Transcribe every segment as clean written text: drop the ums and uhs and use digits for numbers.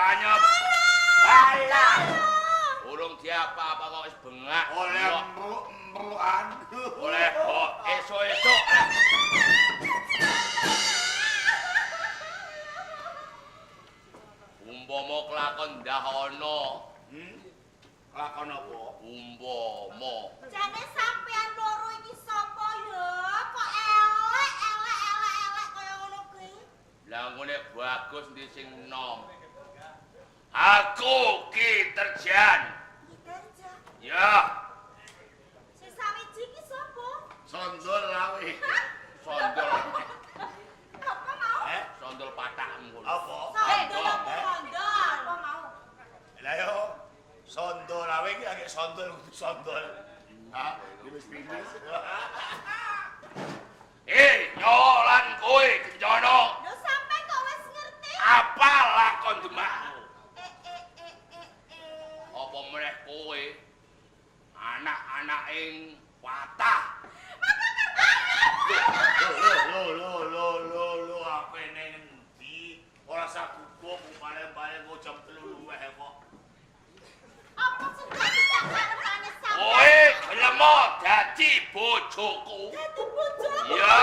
Anyep. Alah. Urung diapa-apa kok wis bengak. Oleh embruk-embrukan. Oleh kok esuk-esuk. Umpama kelakon ndah ana. Kelakon apa? Umpama. Jane sampean loro iki sapa ya? Kok elek elek elek elek kaya ngono kuwi? Lah engko nek bagus ndi sing enom? Aku Ki Terjan. Ki Terjan. Ya. Sing sawiji ki sapa? Sondol lawe. Sondol. Apa mau? Sondol patakmu. Apa? Sondol apa sondol? Apa mau? Lah yo sondol lawe iki agek sondol kudu sondol. Ha, iki wis finish. Nyolan kowe Kencana. Lho sampe kok wis ngerti? Apa lakon Demakmu? Apa meneh kowe anak-anak ing watah. Lho lho lho lho lho apene endi? Ora sagugup balen-balen kok jam 3 luweh kok. Apa sing dadi karepane sampean? Kowe gelem dadi bojoku? Dadi bojoku? Ya.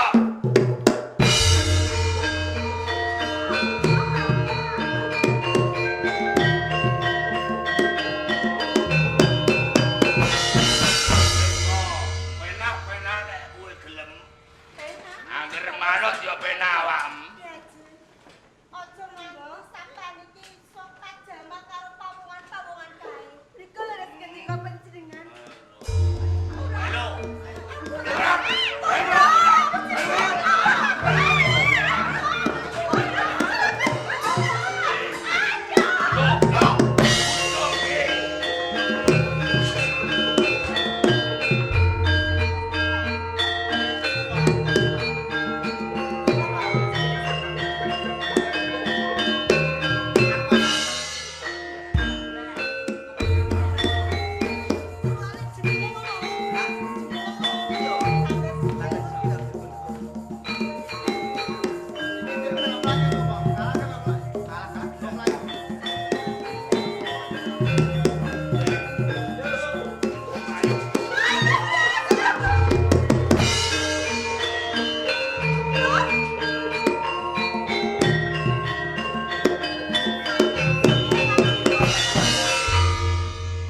Penak-penak nek kowe gelem. Penak. Angger manut ya penak awakmu. Aja nganggo sampean iki iso kajama karo pawongan-pawongan kae. Rika leres ketika panjenengan. Halo.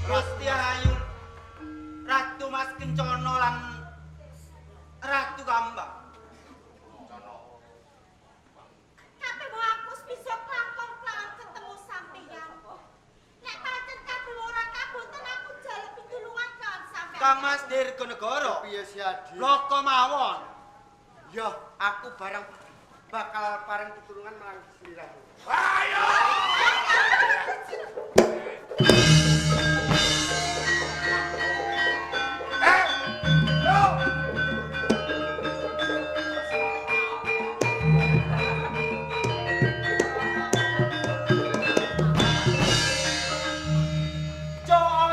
Gusti Ayu, Ratu Mas Kencana lan Ratu Kambang. Kabeh wong aku wis bisa klakon-klakon ketemu sampeyan. Nek pancen kabeh ora kabonten aku njaluk pitulungan kan sampeyan. Kang Mas Dirgonegoro, Piye Siadi? bloko mawon. Ya, aku barang bakal pareng pitulungan marang sliramu. Ayo.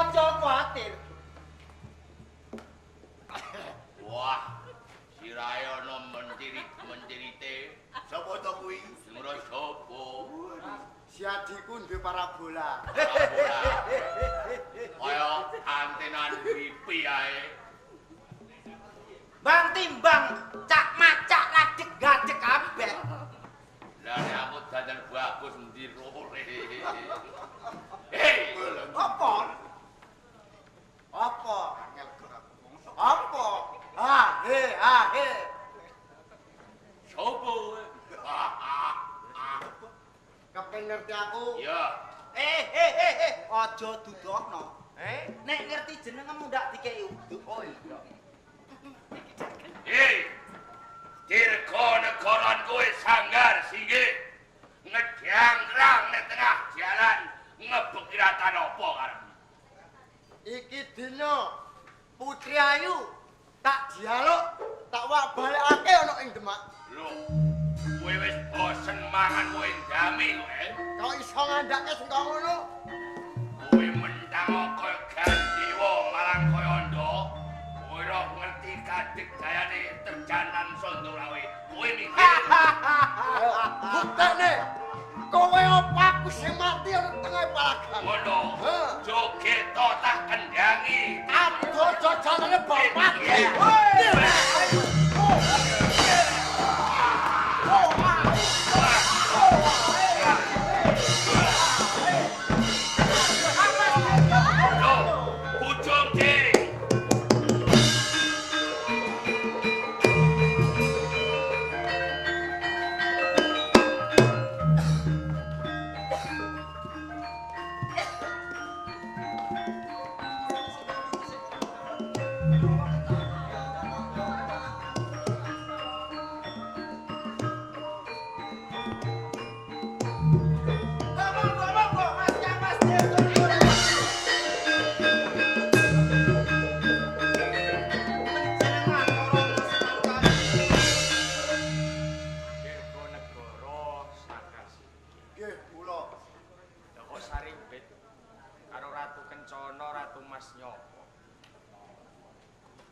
Aja kuwatir. Wah, sirahe ana mencirit-mencirite. Sapa to kuwi? Sing ora sapa? Siadi ku duwe parabola. Kaya antenan wipi ae. Bang timbang cak macak ladeg gadeg kabeh. Lah nek aku dandan bagus endi rore. Hei, Apa? Apa? Apa? Ha he ha he. sapa kowe? Kepen ngerti aku? Ya, Aja dudohno. Nek ngerti jenengmu ndak dikeki uduk. Oh iya. Hei. Dirgonegaran kowe sanggar singgih. Ngejangkrang ning tengah jalan ngebekiratan apa karepmu? Iki dina Putri Ayu tak dialog, tak wak balekake ana ing Demak. Lho, kowe wis bosen mangan kowe ndami kowe. Kok iso ngandhake sing kaya ngono? Kowe mentang kaya Gandewa marang kaya Andha. Kowe ora ngerti kadeg dayane terjanan Sondolawe. Kowe mikir Buktekne. Kowe apa aku sing mati ana Rasane bapak.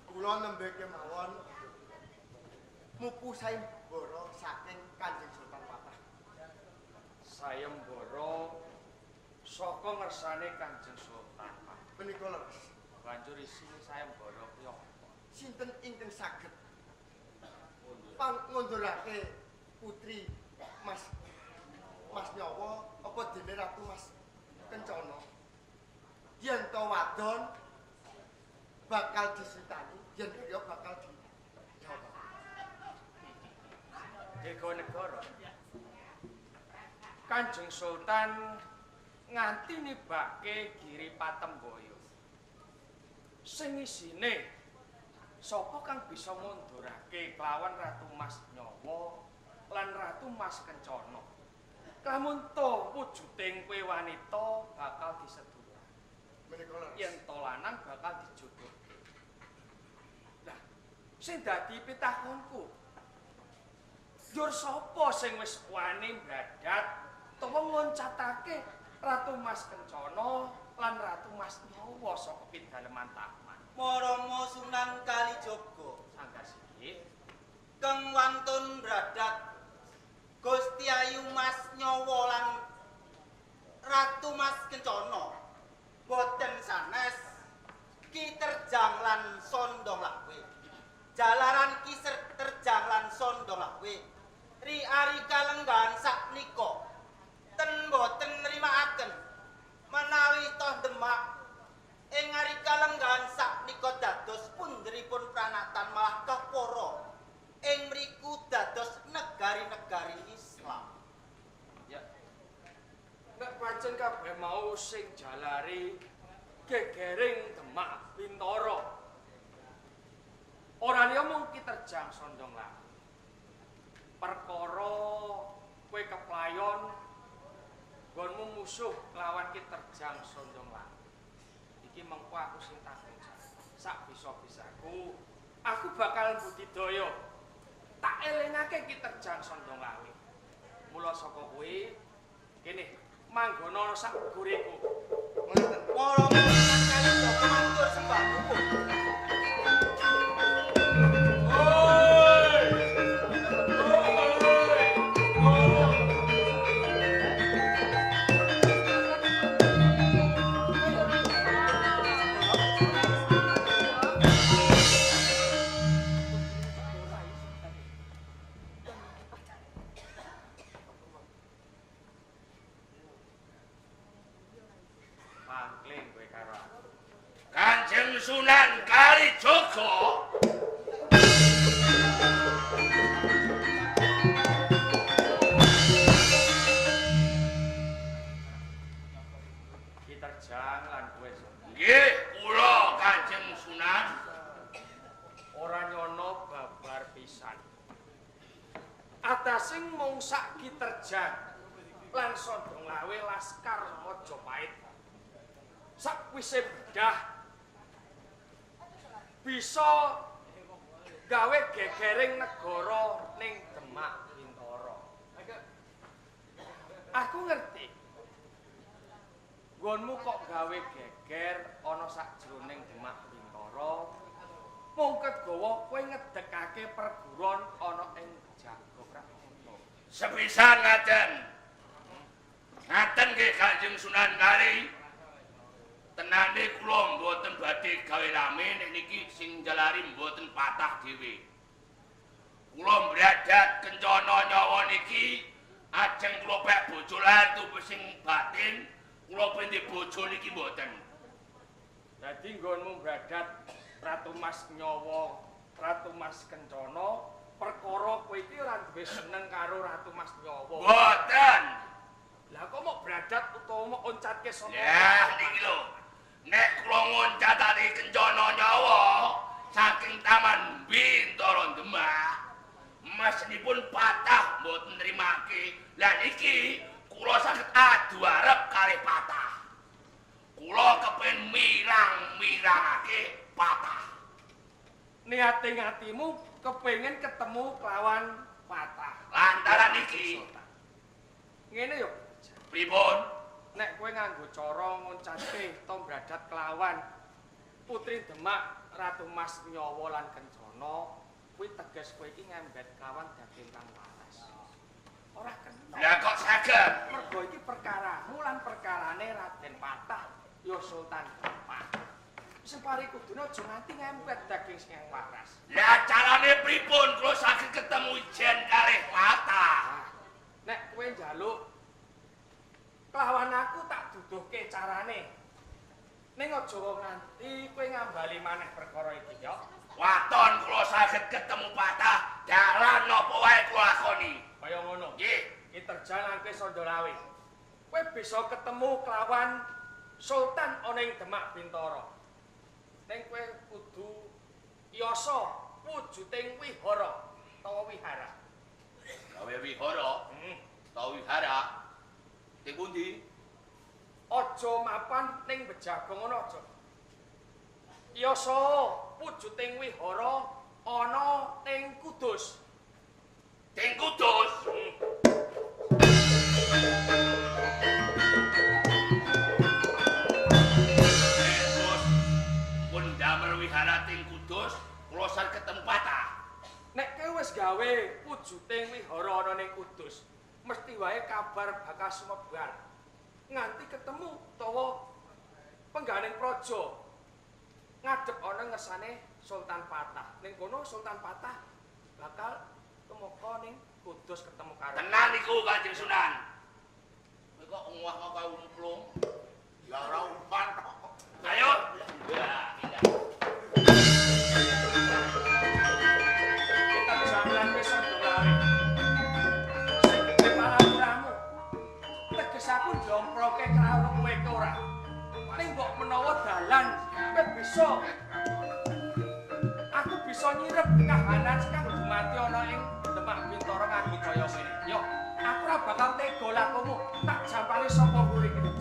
Kula nembe kemawon mupu sayembara saking Kanjeng Sultan Fatah. Sayembara saka ngersane Kanjeng Sultan Fatah. Menika leres. Banjur isine sayembara kuwi apa? Sinten ingkang saged pangundurake putri Mas Nyawa apa dene Ratu Mas Kencana? Yen to wadon bakal disitani, yen kaya bakal dijawab. Dirgonegara. Kanjeng Sultan nganti nibake Giri Patemboyo. Sing isine sapa kang bisa ngundurake kelawan Ratu Mas Nyawa lan Ratu Mas Kencana. Lamun to wujuding kowe wanita bakal diseduh. Yen to lanang bakal dijodohke. Lah, sing dadi pitakonku, njur sapa sing wis wani mbladat utawa ngoncatake Ratu Mas Kencana lan Ratu Mas Nyawa saka pidaleman Taman? Marama Sunan Kalijaga sanggah sithik kang wantun mbladat Gusti Ayu Mas Nyawa lan Ratu Mas Kencana boten sanes Ki Terjang lan Sondong Lawe. Jalaran Ki Terjang lan Sondong Lawe ri ari kalenggahan saknika ten boten nrimakaken menawi toh Demak ing ari kalenggahan saknika dados punjeripun pranatan malah kepara ing mriku dados negari-negari Islam. Ya. Nek pancen kabeh mau sing jalari gegering Demak Bintara. Ora liya mung Ki Terjang Sondong Lawe. Perkara kowe keplayon nggonmu musuh lawan Ki Terjang Sondong Lawe. Iki mengko aku sing tanggung jawab. Sak bisa-bisaku aku bakal budidaya. Tak elingake Ki Terjang Sondong Lawe. Mula saka kuwi kene manggono sak guriku. Ngoten. Para Sunan Kalijaga matur sembah nuwun. Sunan Kalijaga Ki Terjang lan kowe. Nggih, kula Kanjeng Sunan ora nyono babar pisan. Atasing mung sak Ki Terjang lan Sondong Lawe laskar Majapahit. Sakwise bedah bisa gawe gegering negara ning Demak Bintara. Aku ngerti. Nggonmu kok gawe geger ana sakjroning Demak Bintara, mung kegawa kowe ngedekake perguruan ana ing Jago Pranoto. Sepisan ngaten. Ngaten nggih Kanjeng Sunan Kali. Tenane kula mboten badhe gawe rame nek niki sing njalari mboten patah dhewe. Kula mbradat kencana nyawa niki ajeng kula pek bojo lan tubuh sing batin kula pende bojo niki mboten. Dadi nggonmu mbradat Ratu Mas Nyawa, Ratu Mas Kencana, perkara kowe iki ora duwe seneng karo Ratu Mas Nyawa. Mboten. Lah kok mok bradat utawa mok oncatke saka? Ya niki lho. Nek kula ngoncatake kencana nyawa saking Taman Bintara Demak, mesnipun patah mboten nrimake. Lah niki kula saged adu arep kalih patah. Kula kepengin mirang-mirangake patah. Niate atimu kepengin ketemu kelawan patah. Lantaran iki ngene yo. Pripun? Nek kowe nganggo cara ngoncatke to bradat kelawan Putri Demak, Ratu Mas Nyawa lan Kencana, kuwi teges kowe iki ngembet kelawan daging kang waras. Ora kena. Lah kok saged? Mergo iki perkaramu lan perkarane Raden Patah ya Sultan Demak. Sing parikudune aja nganti ngembet daging sing waras. Lah carane pripun kula saged ketemu ijen kalih Patah? Nek kowe njaluk kelawan aku tak duduhke carane. Ning aja nganti kowe ngambali maneh perkara iki ya. Waton kula saged ketemu Patah, dalan napa wae kula lakoni. Kaya ngono. Nggih. Ki terjalangke Sondolawe. Kowe bisa ketemu kelawan Sultan ana ing Demak Bintara. Ning kowe kudu yasa wujuding wihara utawa wihara. Gawe wihara? Heeh. Utawa wihara. Ning pundi? Aja mapan ning Bejago ngono aja. Yasa wujuding wihara ana ning Kudus. Ning Kudus? Terus pun damel wihara ing Kudus, kula saged ketemu Patah. Nek kowe wis gawe wujuding wihara ana ning Kudus, mesti wae kabar bakal sumebar nganti ketemu utawa pengganing praja ngadep ana ngersane Sultan Patah. Ning kono Sultan Patah bakal tumeka ning Kudus ketemu karo. Tenan niku Kanjeng Sunan. Kowe kok nguwah kok kaya umplung. Ya ora umpan kok. Ayo. Ya, kita jalan besok dolare. Teges aku njomproke karo kowe ke ora. Ning mbok menawa dalan kowe bisa aku bisa nyirep kahanan kang dumati ana ing Demak Bintara nganggo kaya ngene. Yo, aku ora bakal tega lakumu. Tak jampane sapa mburi iki.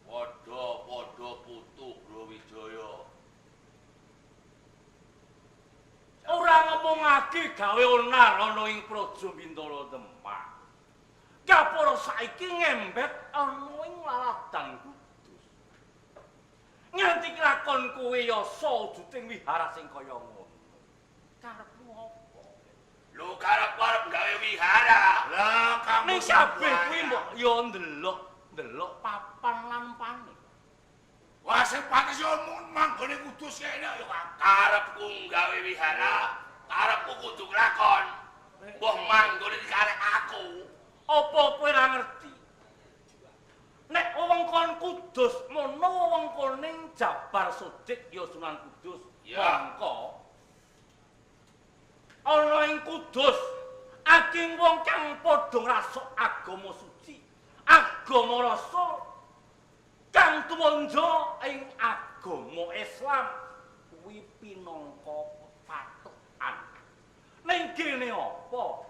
Padha-padha putu Brawijaya. Ora ngomongake gawe onar ana ing Praja Bintara Demak. Kapara saiki ngembet ana ing laladan Kudus. Nganti kelakon kowe yasa wujuding wihara sing kaya ngono. Karepmu apa? Lho karepku arep gawe wihara. Lah kamu ning kabeh kuwi mbok ya ndelok papan lan pane. Wah sing pantes yo manggone Kudus kene yo karepku gawe wihara, karepku kudu kelakon. Mbah manggone dikarek aku. Apa kowe ora ngerti? Nek wewengkon Kudus mono wewengkone Jabar Sodik ya Sunan Kudus. Mongko ana ing Kudus aking wong kang padha ngrasuk agama suci, agama rasul kang tuwanja ing agama Islam kuwi pinangka patokan. Ning kene apa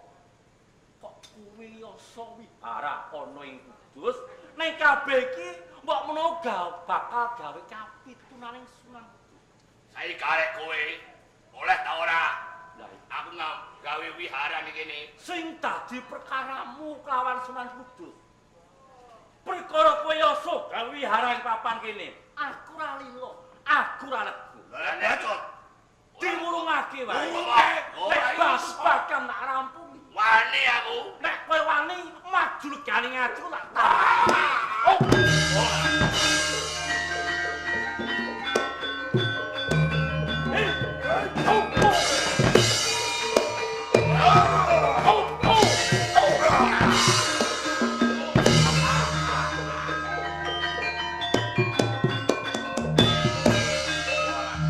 kok kuwi yasa wihara ana ing Kudus? Ning kabeh iki mbok menawa bakal gawe kapitunaning Sunan Kudus. Saiki karek kowe oleh ta ora? Aku gawe wihara ning kene. Sing dadi perkaramu kelawan Sunan Kudus. Perkara kowe yasa gawe wihara ing papan kene. Aku ora lila, aku ora legu. Lah nek diwurungake wae. Nek bakal tak rampung. Wani aku. Nek kowe wani maju legane ngaju tak tarik. Oh.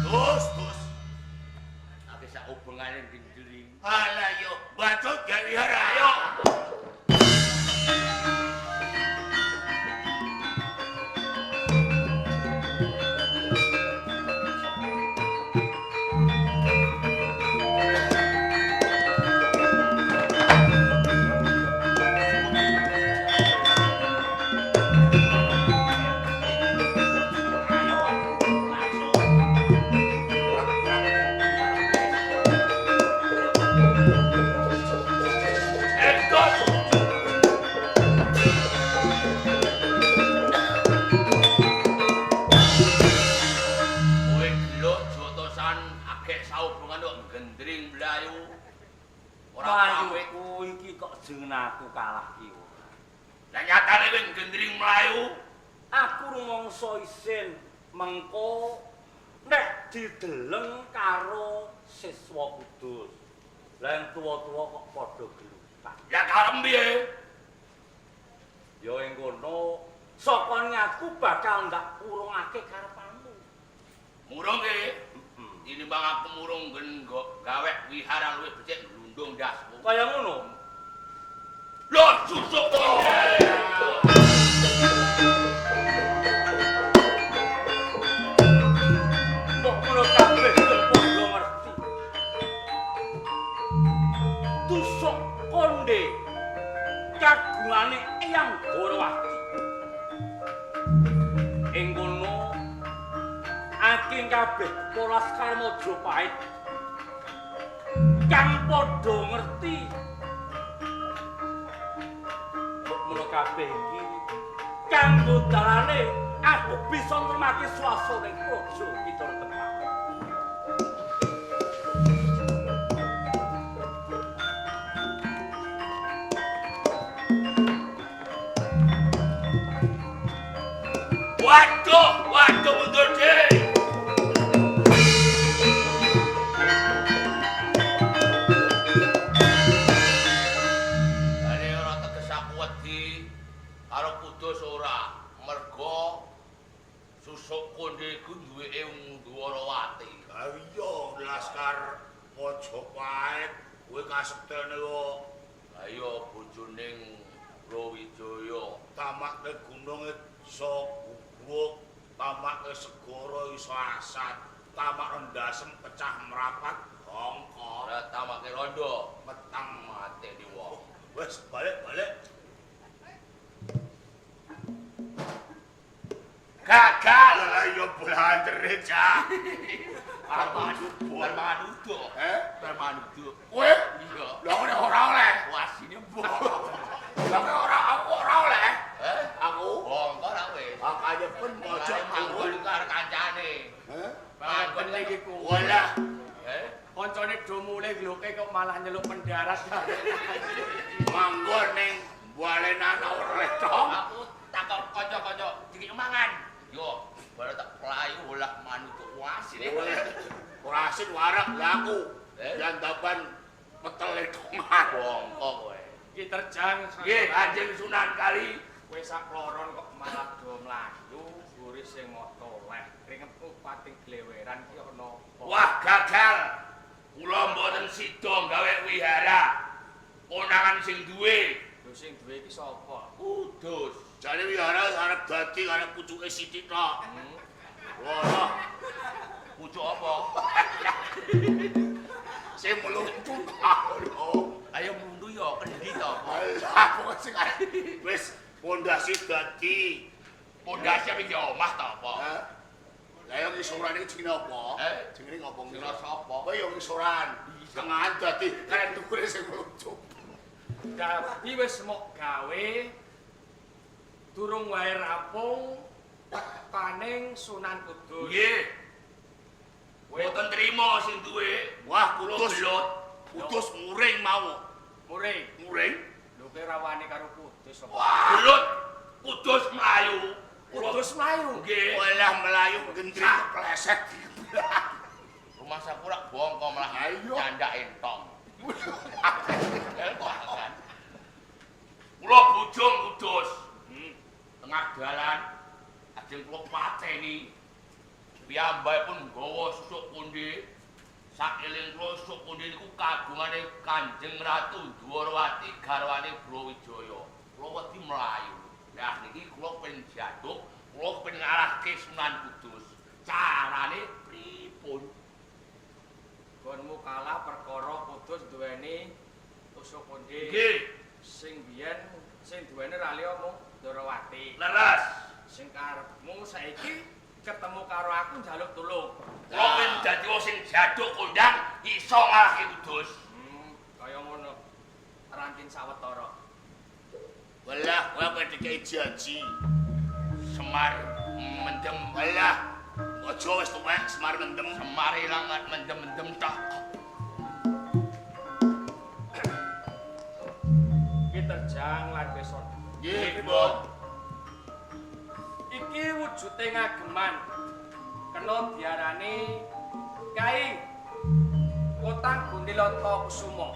Terus, terus. Aku sak hubungane gendring. Alah yo, bacot gawe wihara. Ayo. Jeneng aku kalah ki ora. Lah nyatane kowe gendring mlayu. Aku rumangsa isin mengko nek dideleng karo siswa Kudus. Lah yang tuwa-tuwa kok padha gelutan. Ya karep piye? Ya ing kono saka aku bakal ndak urungake karepanmu. Murungke? Tinimbang aku murung nggen gawe wihara luwih becik glundung ndasmu. Kaya ngono. Lho susuk to. Mbok kula kabeh padha ngerti. Tusuk konde kagungane Eyang Gorawati. Ing kono aking kabeh para laskar Majapahit kang padha ngerti. Mbok kabeh iki kanggo dalane aku bisa ngremake swasa ning praja Kitara Demak. Waduh, waduh mundur dhewe. Jane ora teges aku wedi karo Kudus ora, mergo susuk konde iku duweke Ndwarawati. Ha iya, laskar Majapahit kowe kasektene kok. Ha iya bojone Brawijaya. Tamake gunung iso guguk, tamake segara iso asat, tamak rendasem pecah merapat hongkor. Ora tamake rondo, metang mateni wong. Wes balik-balik. Ayo blantere, Cak. Bar mangan uduk. Eh? Bar mangan uduk. Kowe? Iya. Lah kok ora oleh. Wasine mbok. Lah kok ora aku ora oleh. Eh? Aku Bongko ra wis. makanya pun pojok manggon iku karo kancane. Heh? Manggon iki kuwi. Walah. Eh? Koncone do mulih gloke kok malah nyeluk pendarat. Manggon ning balenan ora oleh tong. Aku takok kanca-kanca dikek mangan. Yo, baru tak pelayu olah manuk wasine. Ora asin warak lah aku. Eh? Yandapan metel letongan. Bongko kowe. Iki terjang. Nggih, Kanjeng Sunan Kali. Kowe sak kloron kok malah do mlayu, guri sing moto leh. Kringetku pating gleweran ki ana apa? Wah, gagal. Kula mboten sida gawe wihara. Konangan sing duwe. Lho sing duwe iki sapa? Kudus. Jane wihara arep dadi arep pucuke sithik tok. Wah, Pucuk apa? sing mluntu lho. Ayo mluntu ya kendi to apa? Alah, pokoke sing arep wis pondasi dadi. Pondasi iki omah to apa? Hah? Lah yang ngisoran iki jenenge apa? Eh? Jenenge ngopo? Jenenge sapa? Kowe yo ngisoran. Tengahan dadi karen dhuwure sing mluntu. Dadi wis mok gawe durung wae rampung tekaning Sunan Kudus. Nggih. Kowe Mboten trimo sing duwe. Wah, kula gelut. Kudus muring mau. muring. Muring? Lho kowe ora wani karo Kudus apa? Wah, gelut. Kudus mlayu. Kudus mlayu. Nggih. Walah mlayu gendri kepleset. Rumah saku rak bongko malah Ayo. nyandak entong. Kan. Kula bujung Kudus. Tengah dalan ajeng kula pateni. Piyambakipun nggawa susuk pundi. Sakeling kula susuk pundi niku kagungane Kanjeng Ratu Dwarawati garwane Brawijaya. Kula wedi mlayu. Lah niki kula pengen jaduk, kula pengen ngalahke Sunan Kudus. Carane pripun? Gonmu kalah perkara Kudus duweni tusuk pundi. Nggih, Sing biyen sing duweni ra liya mung Dwarawati. leres. Sing karepmu saiki ketemu karo aku njaluk tulung. Kula pengen dadi wong sing jaduk kondang iso ngalahke Kudus. Kaya ngono. Rantin sawetara. Walah, kowe apa dikei janji. Semar mendem. Walah, aja wis tuwek Semar mendem. Semar ilang mendem-mendem tok. Iki terjang lan beson. Nggih, Mbok. Iki wujude ngageman. Kena diarani Kai Kotang Gundil Antakusuma.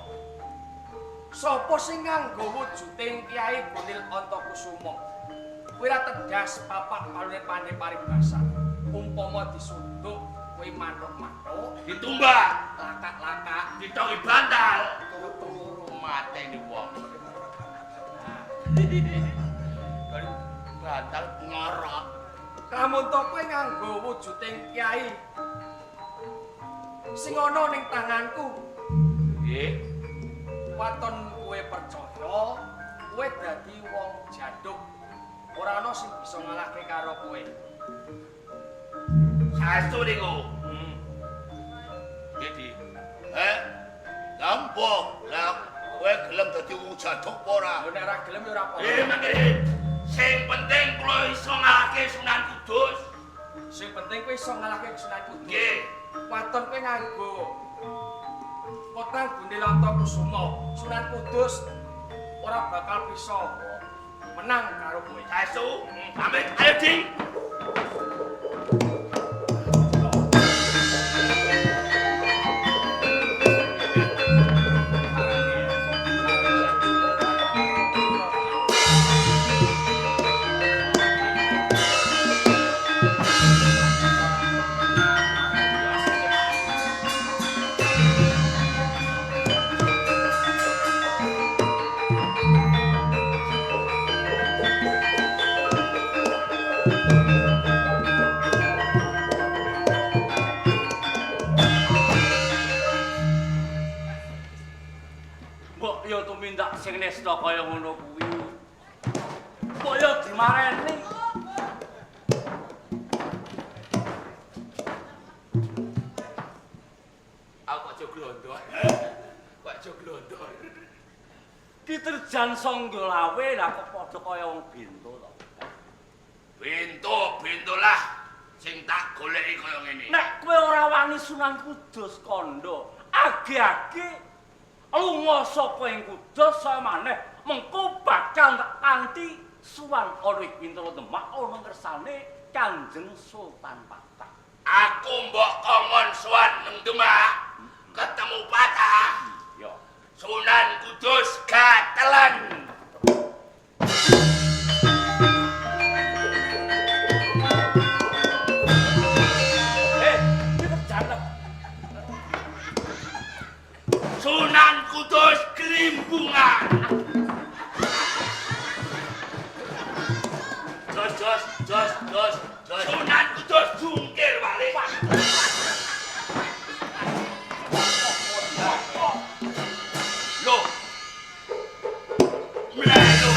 Sopo sing nganggo wujuding Kyai Gundil Antakusuma? Kuwi ra tegas papak palune pandhe paribasan. Umpama disunduk kuwi mantuk-mantuk, Ditumbak, lakak-lakak, ditongi bantal. turu-turu. Mateni wong. Kali bantal Ngorok. Lamun to kowe nganggo wujuding kyai sing ana ning tanganku, nggih. waton kowe percaya, kowe dadi wong jaduk. Ora ana sing bisa ngalahke karo kowe. Saestu niku. Nggih, Di. Eh? Lampo, lah kowe gelem dadi wong jaduk apa ora? Lho nek ora gelem ya ora apa-apa. Mangke sing penting kula iso ngalahke Sunan Kudus. Sing penting kowe iso ngalahke Sunan Kudus. Nggih. Waton kowe nganggo Kotang Gundil Antakusuma, Sunan Kudus ora bakal bisa menang karo kowe. Saestu, pamit ayo Ding. Mbok yo tumindak sing nesta kaya ngono kuwi. Mbok yo dimareni. Terjan Songgolawe lah kok padha kaya wong bento to. Bento-bento lah sing tak goleki kaya ngene. Nek kowe ora wani Sunan Kudus kandha, age-age lunga saka ing Kudus saya maneh mengko bakal tak kanthi suwan ana ing Bintoro Demak ana ngersane Kanjeng Sultan Patah. Aku mbok kongkon sowan nang Demak ketemu Patah. Iya. Sunan Kudus gatelan. Iki terjanak. Sunan Kudus glimbungan. Jos jos jos jos jos. Sunan Kudus jungkir balik. Loh. Mlayu.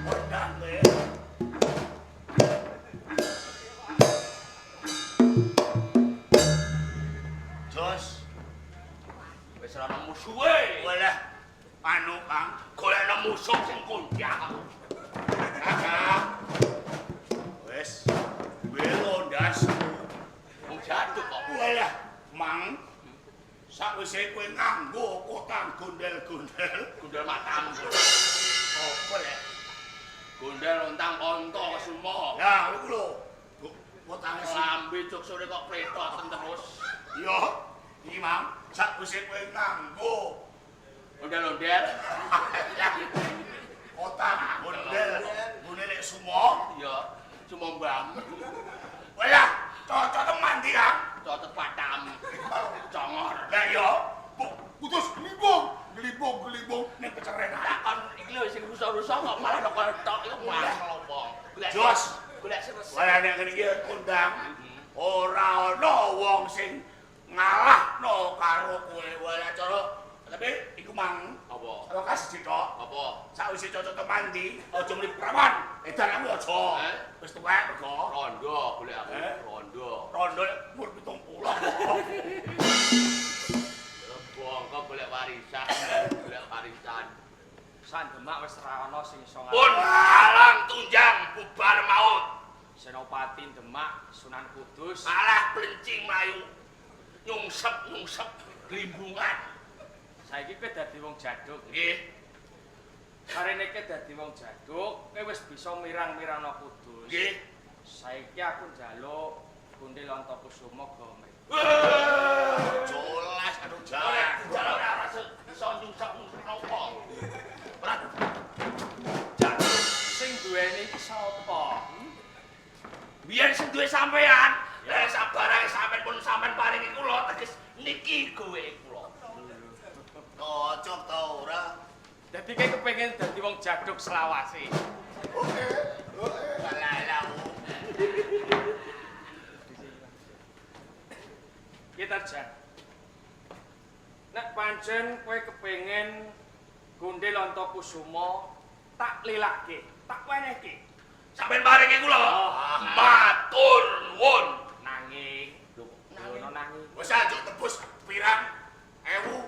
Kondang kowe. Jos. Wis ora ana musuhe. Walah, anu Kang, Golekno musuh sing kondang. Kakak. Wis, belo ndasmu. Wong jaduk kok. Walah, Mang. Sakwise kowe nganggo kotang gondel-gondel, Gondel matamu. apa lek? Gondel ontang onto kesumo. Ya, iku lho. Kotange sing Lambe cuk sore kok pletoten terus. Yo, iki Mang, sakwise kowe nganggo Ondel-ondel. kotang gondel, nggone lek sumo. Ya, sumo mbam. Walah, cocok teman iki, Kang. Cocok patam. Congor. Lah yo, putus glibung, glibung, glibung ning peceren. Takon iki lho sing rusak-rusak kok malah nokol tok iku malah ngelopong. Golek Jos. golek sing resik. Walah nek ngene iki kondang, ora ana wong sing ngalahno karo kowe. Walah cara tapi iku Mang, Apa? apa kasih tok. Apa? Sakwise cocok mandi, aja muni prawan. Edan aku aja. Eh? Wis tuwek mergo. Rondo golek aku, Eh? rondo. Rondo umur 70. Bongko golek warisan, golek warisan. Sak Demak wis ora ana sing iso Pun alang tunjang bubar maut. Senopati Demak Sunan Kudus. Alah plencing mlayu. Nyungsep-nyungsep glimbungan. Saiki kowe dadi wong jaduk. Nggih. Sarene kowe dadi wong jaduk, kowe wis bisa mirang-mirangno Kudus. Nggih. Saiki aku njaluk Gundil Antakusuma gawe mriki. Jelas aduh Ora jalan. dijaluk ora iso nyungsep-nyungsep wong. Ora jaduk. Sing duweni iki sapa? Biyen sing duwe sampean, lha sabarang sampean pun sampean paringi kula teges niki gowe kula. Cocok ta ora? Dadi kowe kepengin dadi wong jaduk selawase. Oke. Oke. Lah lah. Ki Tarjan. Nek pancen kowe kepengin Gundil Antakusuma tak lilake, tak wenehke. Sampean paringi kula. Matur nuwun. Nanging, ngono nanging. Wis aja tebus pirang ewu.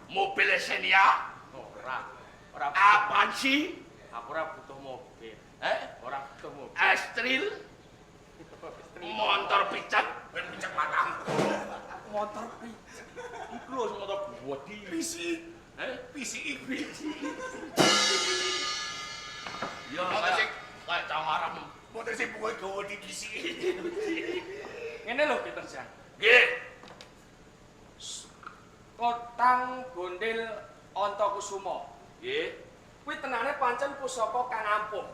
Mobil Xenia Ora. Ora apaan sih? Aku ora butuh mobil. Eh? Ora butuh mobil. Astril, motor picek, Ben picek matang. motor picek. Iku lho sing motor bodi. PC, Eh? PC PC. Ya, kayak kayak cangarem. Motor sing pokoke gawa di PC. Ngene lho Ki Terjan. Nggih. Kotang Gondel Antakusuma. Nggih. Kuwi tenane pancen pusaka kang ampuh.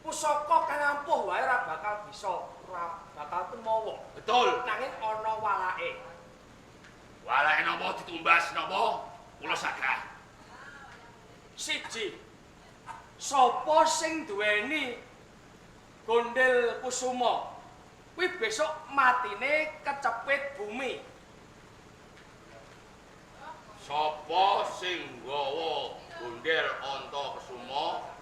Pusaka kang ampuh wae ora bakal bisa, ora bakal tumawa. Betul. Nanging ana walake. Walake napa ditumbas napa? Kula sagah. Siji. Sapa sing duweni gondel kusuma? Kuwi besok matine kecepit bumi. Sapa sing nggawa gondel anta kesuma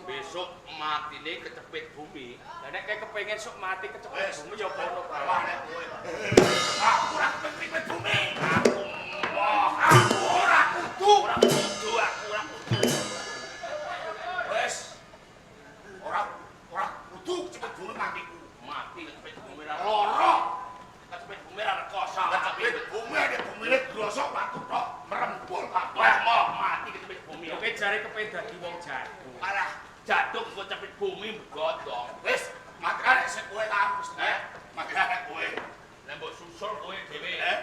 besok matine kecepit bumi. Lah nek kowe kepengin sok mati kecepit bumi ya kono Wah, bae. nek kowe. Aku ora kecepit bumi. Aku moh, Aku ora kudu. ora kudu, aku ora kudu. Wes. Ora ora kudu kecepit bumi matiku. Mati kecepit bumi ora Loro. Kecepit bumi ora rekoso. Kecepit bumi nek bumine grosok watu tok merempul kabeh. Wah, moh mati kecepit bumi. Kowe jare kepengin dadi wong jago. Alah, jaduk kok cepit bumi godhong. Wis, mati arek sik kowe ta wis. Eh? Mati arek kowe. Lah mbok susul kowe dhewe. Eh?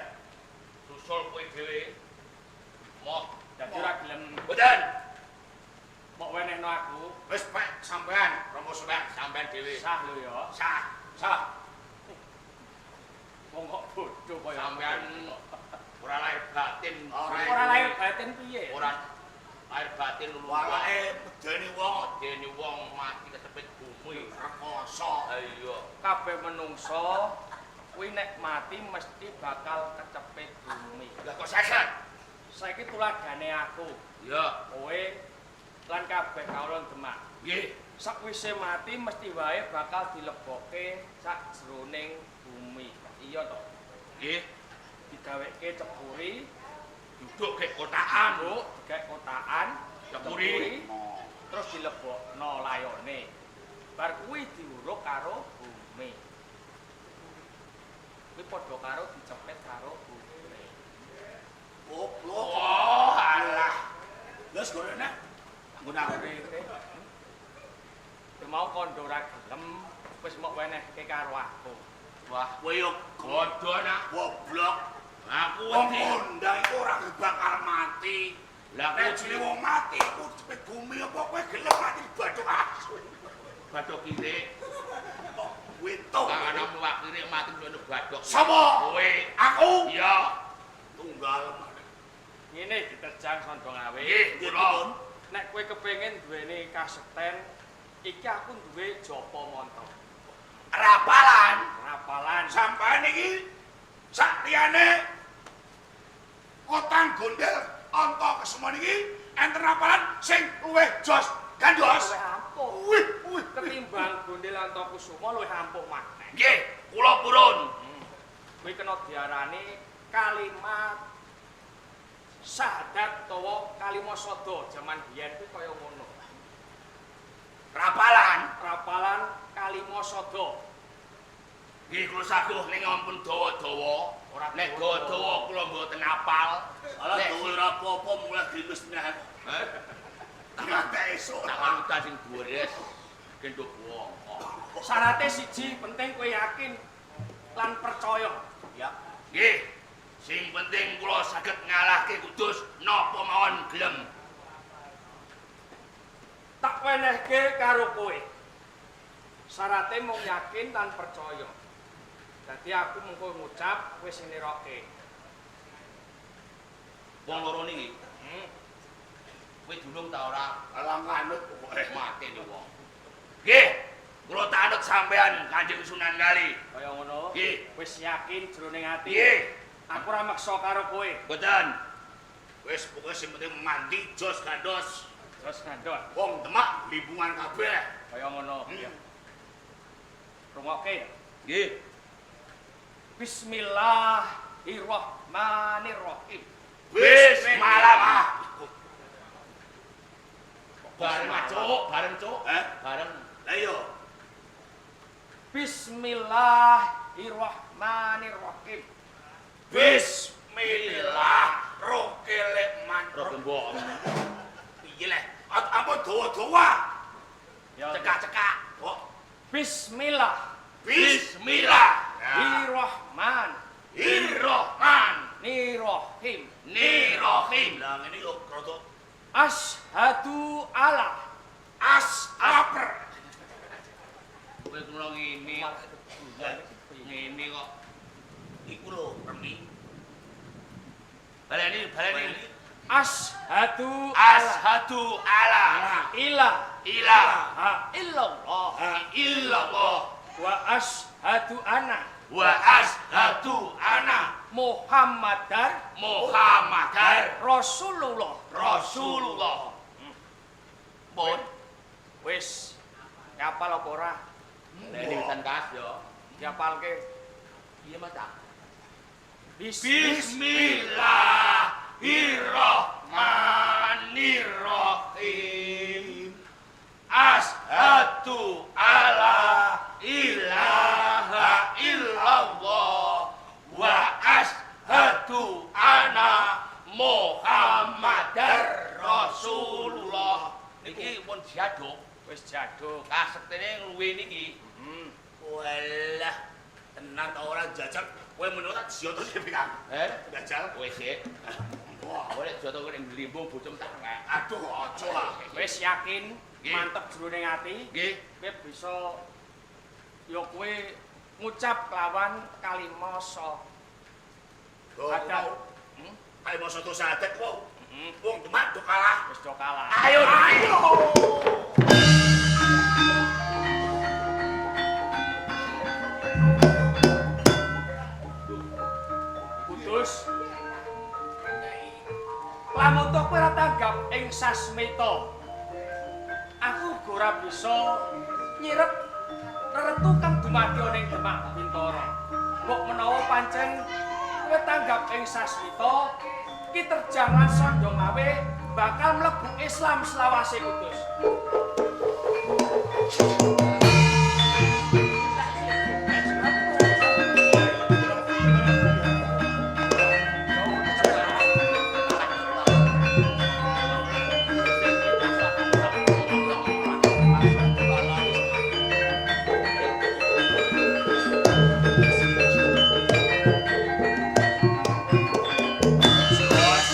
Susul kowe dhewe. Moh, Dadi ora gelem mboten. mok wenehno aku. Wis pek sampean, Romo Sunan. Sampean dhewe. Sah lho ya. Sah, sah. Wong kok bodho kaya Sampean ora lahir batin. ora lahir batin piye? Ora lahir batin lulu. Walake medeni wong dene wong mati kecepit bumi. rekoso. Iya. Kabeh menungso kuwi nek mati mesti bakal kecepit bumi. Lah kok saged? Saiki tuladane aku, Iya. kowe lan kabeh kawula Demak. Nggih. Sakwise mati mesti wae bakal dilebokke sakjroning bumi. Iya to. Nggih. Digaweke cepuri, Duduk gek kotakan, nduk, digawe kotakan, Cepuri. terus dilebokno layone. Bar kuwi diuruk karo bumi. Kuwi padha karo dicepet karo bumi. Goblok. Oh, alah. Wis gorene. Nggon aku. Kowe mau kondo ora gelem, wis mok wenehke karo aku. Wah, Kowe yo godho nak. goblok. Aku Wong wedi. kondang iku ora bakal mati. Lah Nek jenenge wong mati iku cepet bumi apa kowe gelem mati badhok asu. Badhok kirik. Kok wintu. Tanganmu wak kirik mati ngono badhok. Sapa? Kowe. Aku Iya. tunggal maneh. Ngene diterjang Sondongawe. Nggih, kula. Nek kowe kepengin duweni kasekten, iki aku duwe japa mantra. Rapalan. Rapalan. Sampeyan iki sak liyane kotang gondel anta kesemon iki enten rapalan sing luwih jos gandos. Luwih ampuh. Wih, wih. Ketimbang gondel Antakusuma luwih ampuh maneh. Nggih, kula purun. Kuwi kena diarani kalimat syahadat utawa kalima sada jaman biyen kuwi kaya ngono. Rapalan. Rapalan kalima sada. Nggih, kula saguh ning ampun dawa-dawa. Ora Nek dawa-dawa kula mboten apal. Alah Nek dawa ora apa-apa mulai grimis neh. Eh, Nganti esuk. tak udan sing deres. Gendho wong. Syarate siji penting kowe yakin lan percaya. Ya. Nggih. Sing penting kula saged ngalahke Kudus napa mawon gelem. Tak wenehke karo kowe. Syarate mung yakin lan percaya. Dadi aku mengko ngucap kowe sing niroke. Wong loro niki, kowe dunung ta ora? Alah nganut pokoke. Mateni wong. Nggih, kula tak anut sampean Kanjeng Sunan Kali. Kaya ngono. Nggih. Wis yakin jroning ati. Nggih, Aku ora maksa karo kowe. mboten. Wis pokoke sing penting mandi jos gandos. Terus ngandhot. Wong Demak limbungan kabeh. Kaya ngono. Hmm. Rungokke ya. Nggih. Bismillahirrahmanirrahim. Bismillah. Bareng cuk, bareng cuk. Eh? Bareng. Lah iya. Bismillahirrahmanirrahim. Bismillah rokelekman. Roh gembok. Piye leh? Ampun dawa-dawa. Ya. Cekak-cekak. Kok Bismillah. Bismillah. Irrahman Irrahman. Nirrahim. Nirrahim. Lah ngene yo rada Ashadu ala as laper. Kowe kula ngene. Ngene kok. Iku lho, Remi. Baleni, baleni. Ashadu Ashadu ala ilaha ilaha illallah illallah wa ashadu anna wa ashadu anna Muhammadar Muhammadar Rasulullah. Rasulullah. Pun wis ngapal apa ora? Baleni wisan kas yo. Diapalke. Piye Mas tak? Bismillahirrahmanirrahim. Ashadu alla ilaha illallah wa ashadu anna Muhammadar Rasulullah. Niki pun jaduk, Wis jaduk. kasektene ngluwi niki. Walah, tenan ta ora jajal kowe menurut tak joto sih Kang. Eh, Jajal. wis sik. Wah, Kowe nek joto kowe nek nglimbung bojomu tak rek. aduh aja lah. Wis yakin Nggih. mantep jroning ati. Nggih. Kowe bisa ya kowe ngucap lawan kalima sa. Ada. Ada. Ayo mau satu sahadat wong. Wong Demak do kalah. Wis do kalah. Ayo, ayo. Kudus. Lamun to kowe ora tanggap ing sasmita. Aku uga ora bisa nyirep reretu kang dumadi ana ing Demak Bintara. Mbok menawa pancen kowe tanggap ing sasmita, Ki Terjang lan Sondong Lawe bakal mlebu Islam selawase Kudus. Jos.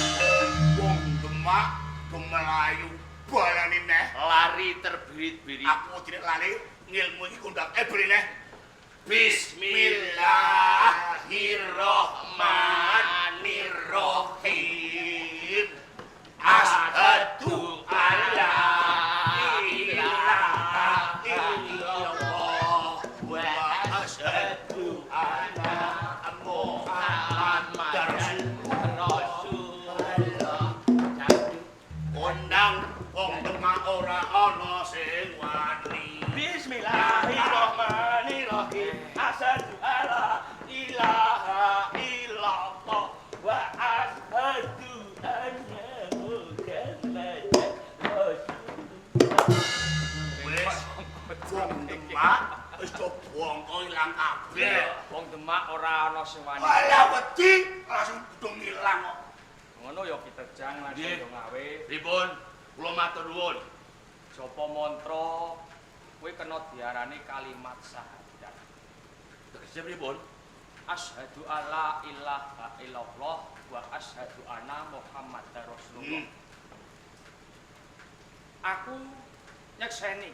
Wong Demak do melayu balani neh. Lari terbirit-birit. Aku tidak lali ngilmu iki kondang bali neh. Bismillahirrahmanirrahim. Ashadu alla ilaha illallah wa asyhadu anna Muhammadar Rasulullah. Kondang wong Demak ora ana sing wani. Bismillahirrahmanirrahim. Asyhadu alla ilaha illallah wa asyhadu anna Muhammadar Rasulullah. Wis wong Demak wis do bongko ilang kabeh. Wong Demak ora ana sing wani. Walah wedi langsung do ngilang kok. Ngono ya Ki Terjang lan Nggih. Sondong Lawe. Pripun? Kula matur nuwun. Japa mantra kuwi kena diarani kalimat syahadat. Tegese pripun? Asyhadu alla ilaha illallah wa asyhadu anna Muhammadar Rasulullah. Aku nyekseni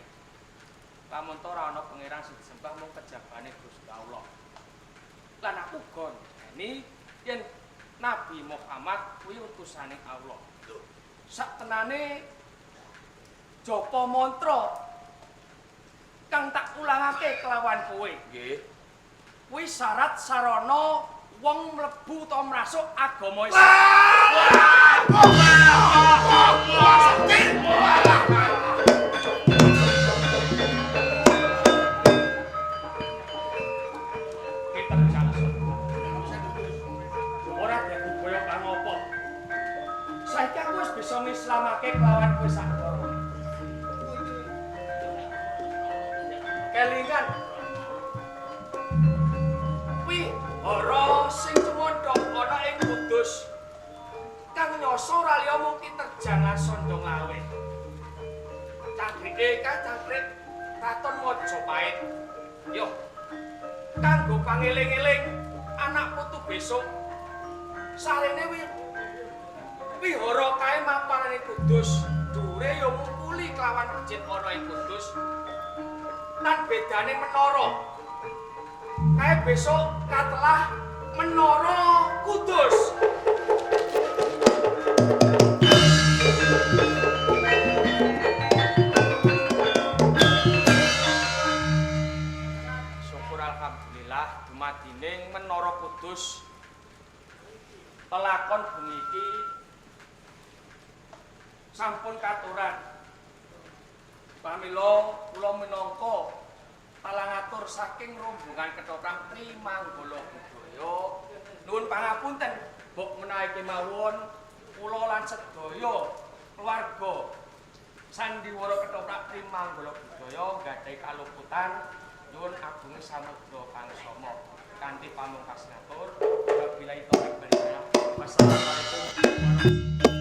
lamun ta ora ana pangeran sing disembah mung kejabane Gusti Allah. Lan aku uga nyekseni yen Nabi Muhammad kuwi utusane Allah. Saktenane japa mantra kang tak ulangake kelawan kowe. Nggih. Kuwi syarat sarana wong mlebu utawa mrasuk agama Islam. Ki Terjang. Ora dadi boyo kang apa. Saiki aku wis bisa ngislamake kelawan kowe saklara. Kelingan. Kuwi hara sing cumandhak ana ing Kudus. Kang nyasa ora liya mung Ki Terjang lan Sondong Lawe. Cangkrike kang cangkrik Kraton Majapahit. Yo. Kanggo pangeling-eling anak putu besok sarene wi wihara kae mapanane Kudus. Dhuwure ya mungkuli kelawan masjid ana ing Kudus. Lan bedane menara. Kae besok katelah Menara Kudus. Syukur alhamdulillah dumadining Menara Kudus pelakon bengi iki sampun katuran. Pamila kula minangka palangatur saking rombongan Ketoprak Trimanggala Budaya nuwun pangapunten mbok menawi kemawon kula lan sedaya keluarga sandiwara Ketoprak Trimanggala Budaya nggadahi kaluputan nyuwun agunge samudra pangsama kanthi pamungkas ngatur wabillahi taufiq wal hidayah. Wassalamualaikum.